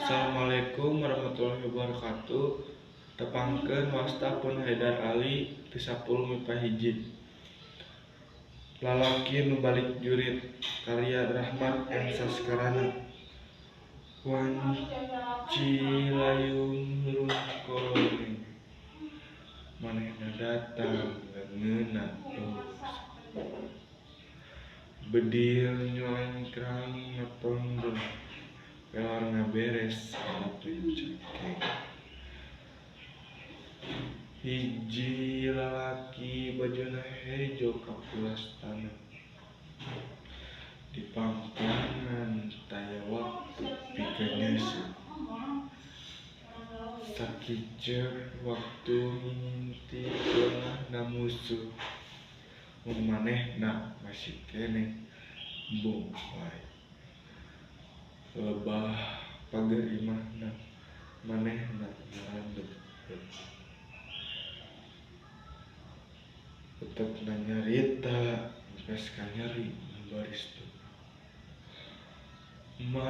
Assalamualaikum warahmatullahi wabarakatuh. Tepangkeun wasta pun Haidar Ali ti 10 MIPA 1. Lalaki nu balik jurit karya Rahmat M Saskarana. Wanci layung hurung koneng manehna datang leungeunna lurus. Bedil nyolengkrang ngatondong pelor ngaberes handapna cengkeh. Hiji lalaki bajuna hejo kapulas taneuh. Dipangplangan taya waktu pikeun nyeuseuh. Sakiceup waktu nginti leungahna musuh. Mun manehna masih keneh embung wae. Lebah pager imahna manehna ngalandeup heueuh. Utekna nyarita engkes kanyeri nu baris tuh. Ma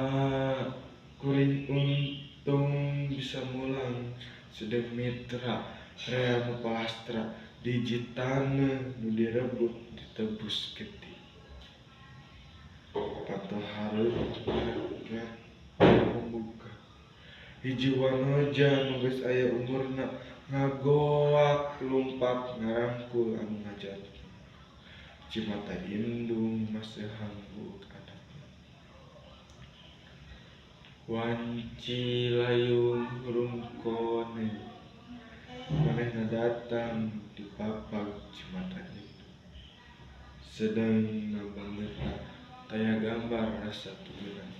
kuring untung bisa mulang sedeng mitra rea nu palastra di taneuh nu direbut ditebus getih. Panto hareup ngereket pembuka. Hiji wanoja nu geus aya umurna ngagoak lumpat ngarangkul anu ngajatna. Cimata indung maseuhang buuk anakna. Wanci layung hurung koneng manehna datang dipapag cimata indung. Sedengna bangetna taya gambar rasa tugeuna.